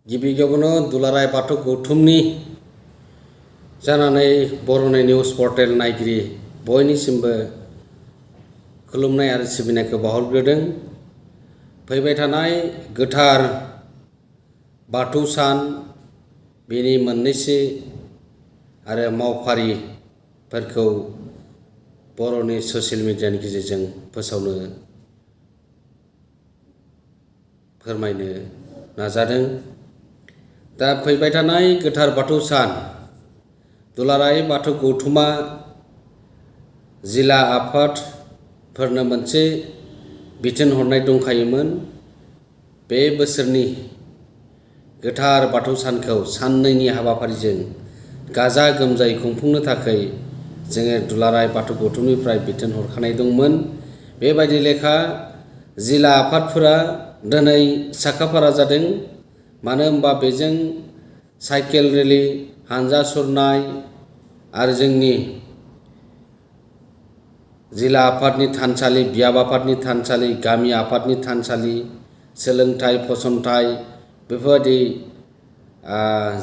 गिबियावनो दुलाराय बाथौ गौथुमनि जानानै बर'नि निउज पर्टेल नायगिरि बयनिसिमबो खुलुमनाय आरो सिबिनायखौ बावहरग्रोदों। फैबाय थानाय गोथार बाथौ सान बेनि मोननैसो आरो मावफारिफोरखौ बर'नि ससियेल मिडियानि गेजेरजों फोरमायनो नाजादों। दा फैबाय थानाय गोथार बाथौ सान दुलाराय बाथौ गौथुमा जिल्ला आफादफोरनो मोनसे बिथोन हरनाय दंखायोमोन। बे बोसोरनि गोथार बाथौ सानखौ साननैनि हाबाफारिजों गाजा गोमजायै खुंफुंनो थाखाय जोङो दुलाराय बाथौ गौथुमनिफ्राय बिथोन हरखानाय दंमोन। बेबायदि लेखा जिल्ला आफादफोरा दिनै साखाफारा जादों। मानो होनबा बेजों साइकेल रेलि, हानजा सुरनाय आरो जोंनि जिल्ला आफादनि थानसालि, बियाब आफादनि थानसालि, गामि आफादनि थानसालि, सोलोंथाइ फसंथान बेफोरबायदि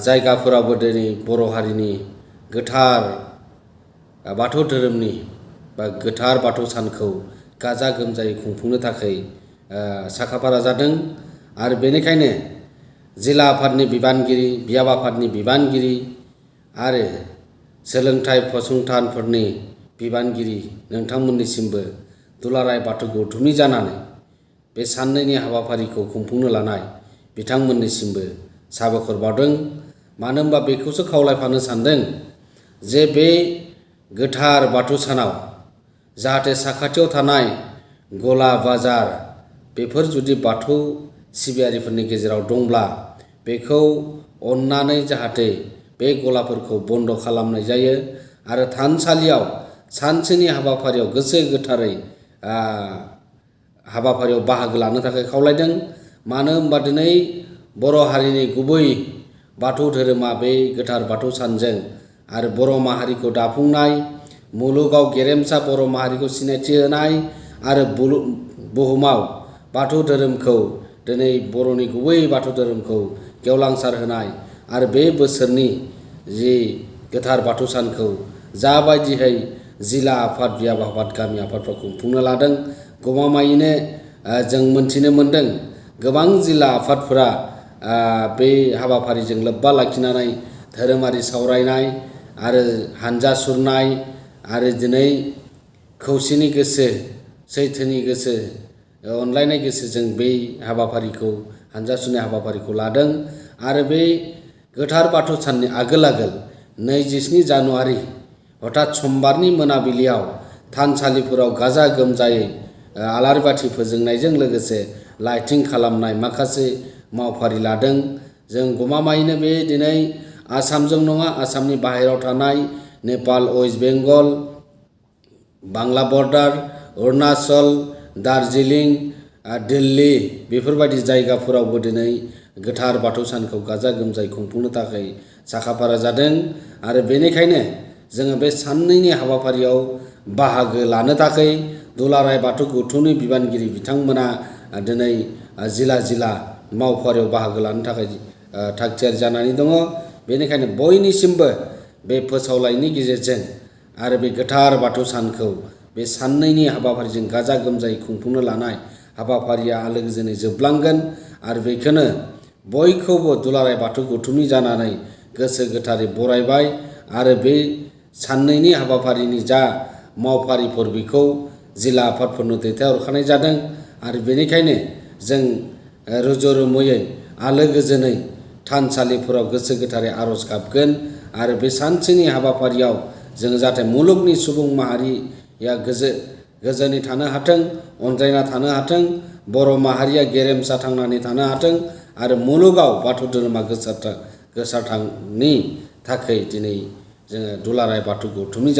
जायगाफोरावबो दिनै बर' हारिनि गोथार बाथौ धोरोमनि बा गोथार बाथौ सानखौ गाजा गोमजायै खुंफुंनो थाखाय साखाफारा जादों। आरो बेनिखायनो जिल्ला आफादनि बिबानगिरि, बियाब आफादनि बिबानगिरि आरो सोलोंथाइ फसंथानफोरनि बिबानगिरि नोंथांमोननिसिमबो दुलाराय बाथौ गौथुमनि जानानै बे साननैनि हाबाफारिखौ खुंफुंनो लानाय बिथांमोननिसिमबो साबायखर बावदों। मानो होनबा बेखौसो खावलायफानो सानदों जे बे गोथार बाथौ सानाव जाहाथे साखाथियाव थानाय गला बाजार बेफोर जुदि बाथौ सिबियारिफोरनि गेजेराव दंब्ला बेखौ अननानै जाहाथे बे गलाफोरखौ बन्द' खालामनाय जायो आरो थानसालियाव सानसेनि हाबाफारियाव गोसो गोथारै हाबाफारियाव बाहागो लानो थाखाय खावलायदों। मानो होनबा दिनै बर' हारिनि गुबै बाथौ धोरोमा बे गोथार बाथौ सानजों आरो बर' माहारिखौ दाफुंनाय, मुलुगाव गेरेमसा बर' माहारिखौ सिनायथि होनाय आरो बुहुमाव बाथौ धोरोमखौ दिनै बर'नि गुबै बाथौ धोरोमखौ गेवलांसार होनाय आरो बे बोसोरनि जि गोथार बाथौ सानखौ जाबायदिहै जिल्ला आफाद, बियाब आफाद, गामि आफादफ्रा खुंफुंनो लादों गमामायैनो जों मोनथिनो मोन्दों। गोबां जिल्ला आफादफोरा बे हाबाफारिजों लोब्बा लाखिनानै धोरोमारि सावरायनाय आरो हानजा सुरनाय आरो दिनै खौसेनि गोसो, सैथोनि गोसो, अनलायनाय गोसोजों बै हाबाफारिखौ हानजा सुरनाय हाबाफारिखौ लादों। आरो बे गोथार बाथौ साननि आगोल 27 जानुवारि हठात समबारनि मोनाबिलियाव थानसालिफोराव गाजा गोमजायै आलारि बाथि फोजोंनायजों लोगोसे लाइटिं खालामनाय माखासे मावफारि लादों। जों गमामायैनो बे दिनै आसामजों नङा, आसामनि बाहेरायाव थानाय नेपाल, वेस्ट बेंगल, बांला बर्डार, अरुणाचल, दार्जिलिं, दिल्ली बेफोरबायदि जायगाफोरावबो दिनै गोथार बाथौ सानखौ गाजा गोमजायै खुंफुंनो थाखाय साखाफारा जादों। आरो बेनिखायनो जोङो बे साननैनि हाबाफारियाव बाहागो लानो थाखाय दुलाराय बाथौ गौथुमनि बिबानगिरि बिथांमोना दिनै जिल्ला मावफारियाव बाहागो लानो थाखाय थागथियारि जानानै दङ। बेनिखायनो बयनिसिमबो बे फोसावलायनि गेजेरजों आरो बे गोथार बाथौ सानखौ बे साननैनि हाबाफारिजों गाजा गोमजायै खुंफुंनो लानाय हाबाफारिया आलो गोजोनै जोबलांगोन। आरो बेखौनो बयखौबो दुलाराय बाथौ गौथुमनि जानानै गोसो गोथारै बरायबाय। आरो बे साननैनि हाबाफारिनि जा मावफारिफोर बेखौ जिल्ला आफादफोरनो दैथायहरखानाय जादों। आरो बेनिखायनो जों रुजु रुमुयै आलो गोजोनै थानसालिफोराव गोसो गोथारै आर'ज गाबगोन। आरो बे सानसेनि हाबाफारियाव जों जाहाथे मुलुगनि सुबुं माहारिया गोजोनै थानो हाथों, अनज्लायना थानो हाथों, बर' माहारिया गेरेमसा थांनानै थानो हाथों आरो मुलुगाव बाथौ धोरोमा गोसारथांनि थाखाय दिनै जोङो दुलाराय बाथौ गौथुमनि